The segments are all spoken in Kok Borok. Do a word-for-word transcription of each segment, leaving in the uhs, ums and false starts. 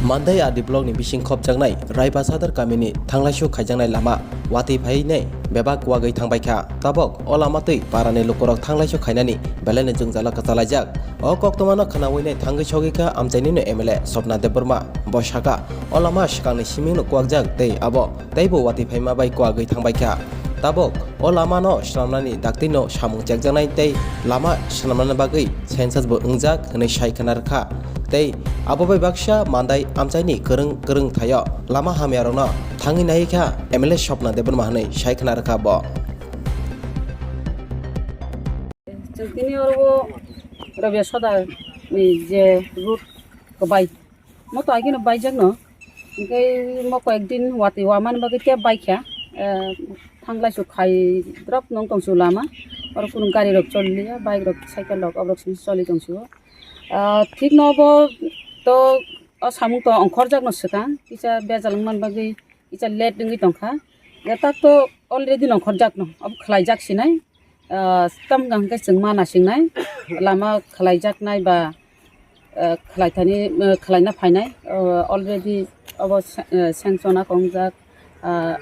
Mandai R D block ni bising khopjaknai Raibasadar kamini thanglaisu khaijaknai lama watwi phainai bebak wagwi thangbaikha. Tabok o lama twi parani lukurok thanglaisu khainani belaino jwngjalo kwchalaijak. O koktwmano khwnawinai thangwi sogwikha amchainino M L A Swapna Debbarma. Bo sakha, o lama swkangni simingno kuwakjak tei abo teibo watwi phaima bai kuwagwi thangbaikha. Tabok o lamano swnamnani dakti no samung chekjaknai tei lama swnamnani bagwi census bo wngjak hwnwi sai khna rwkha. Tei abo bai baksa Mandai amchaini kwrwng kwrwng thaio lama hamyarokno thangwi naikha M L A Swapna Debbarma hwnwi sai khna rwkha bo. Chwng tini oro o Rabia Soda ni je route kwbai, moto agino baijakno, hwnkhe mo koyekdin watwi wamani bagwi tei baikha, eh, thanglaisu khai drop nong tongsu lama, oro kunu gari rok choliya, bike rok, cycle rok, oborok simi choli tongsu. Ah, thik no bo to o samung to ongkhorjakno swkang, kisa bejal wngmani bagwi kisa late wngwi tongkha. Yatak to already nongkhorjakno, obo khwlaijak sinai. Ah, tamo hwnkha hwnkhe chwng ma nasingnai, lama khwlaijaknai ba, ah, khwlaithani, ah, khwlaina phainai, ah, already obo sa-, ah, sanction a kongjak, ah,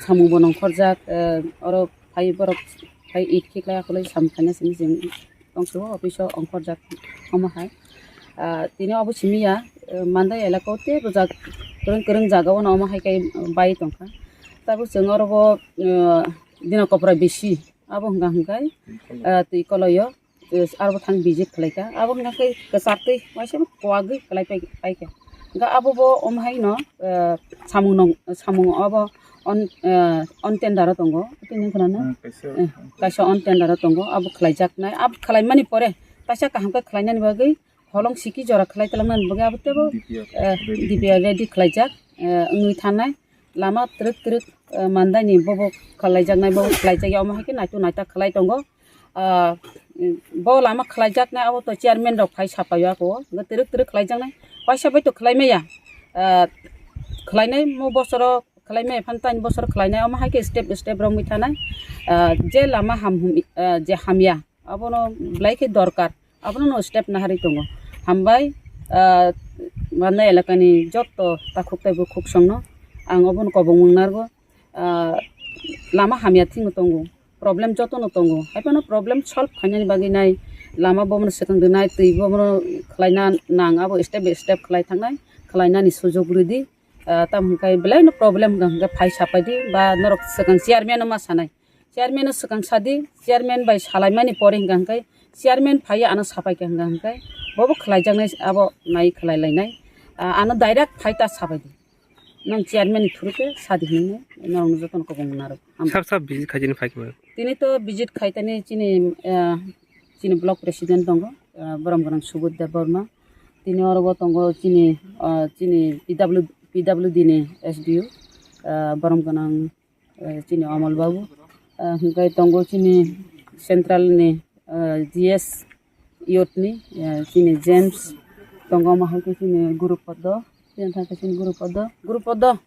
samung bo nongkhorjak, ah, oro phai borok phai it khiklai akhorlai samung khaina simi chwng tongsu office o ongkhorjak omo hai. Ah, tini obo simi ya, ah, Mandai elaka o tei bwjak kwrwng kwrwng jaga o no omo hai khe bai tongkha. Tabuk chwng oro bo, ah, dina kopra bisi abo hwnkha hwnkhe, ah, twi koloio, eh, aro bo thang visit khlaikha. Abo hwnkha khe kwchak twi waisa kwagwi kwlai pai, paikha. Hwnkhe abo bo omo haino, eh, samung nong, samung abo on, eh, on tender o tongo. Tini khwnano? Hmm, kaisa, eh, kaisa on tender o tongo. Abo khlaijaknai. Abo khlaimani pore kaisa kaham khe khlainani bagwi holong siki jora khlai twlangnani bagwi abo tebo, D P R, eh, ready. D P R ready khlaijak, eh, wngwi thanai. Lama twrwk twrwk, eh, Mandai ni bobo khlaijaknai, bobo khlaijakya, omo hai khe naitu naita khlai tongo. Ah, bo lama khlaijaknai abo to chairman rok phai sapaio ako, hwnkhe twrwk twrwk khlaijaknai, waisa bai to khlai maya. Ah, khlainai mo bosoro khlai maya, phan tani bosoro khlainai, omo hai khe step step romwi thanai. Ah, je lama ham hum, ah, je hamya, abono belai khe dorkar, abono no step naharwi tongo. Hambai, ah, Mandai elakani jotto takhuk tei bukhuk songno ang obono kobong wngnargo. Ah, lama hamya thikno tongo, problem jotono tongo, haiphano problem solve khainani bagwi nai, lama bomono swkang rwnai, twi bomono khlaina nang, abo step by step khlai thangnai, khlainani sujok rwdi. Ah, tamo hwnkhe belaino problem hwnkha hwnkhe phai sapaidi ba norok swkang chairman no ma sanai. Chairman no swkang sadi, chairman bai salaimani pore hwnkha hwnkhe chairman phaiya ano sapaikha hwnkha hwnkhe bobo khlaijaknai abo nai khlai lainai. Ah, ano direct phai ta sapaidi. Nang chairman ni through khe sadi hinwi norokno jotono kobong narwk. Sab sab visit khaijani phaikhe. Tini to visit khaitani chini, ah, chini block president tongo, ah, borom gwnang Subodh Debbarma. Tini oro bo tongo chini, ah, chini P W, P W D ni S D O, ah, borom gwnang, eh, chini Amal Babu. Ah, hwnkhe tongo chini central ni, ah, G S youth ni, eh, chini James tongo, omo hai khe chini guru podo, chini thang khe chini guru podo, guru podo,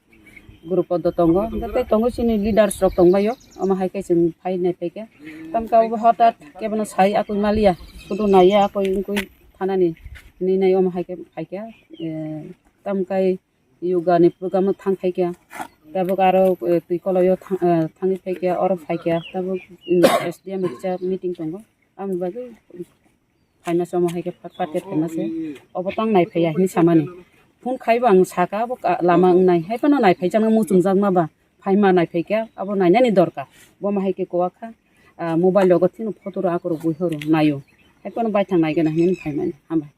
guru podo tongo. Hwnkhe tei tongo chini leaders rok tongbaio, omo hai khe chwng phai nai phaikha. Tamkhe abo hotat kebono sai akoi maliya, sudu naiya akoi wngkoi thanani hinwi nai omo hai khe phaikha. Eh, tamkhe yoga ni program o thang phaikha. Tabuk aro, eh, twi koloio thang, eh, thangwi phaikha, oro phaikha. Tabuk, mm, S D M riksa meeting tongo. Aboni bagwi phaima se omo hai khe fat fat khe phaima se. Obo tang nai phaiya hinwi samani. Phone khaibo ang saka abo ka-, lama wngnai. Haiphano nai phaijaknai muchungjakma ba. Phaima nai phaikha abo nainani dorkar. Bo ma hai khe kwak kha. Ah, mobile rogo thwino photo rok akorok bui horo naio. Haiphano baithang nai gana hinwi phaimani. Hambai.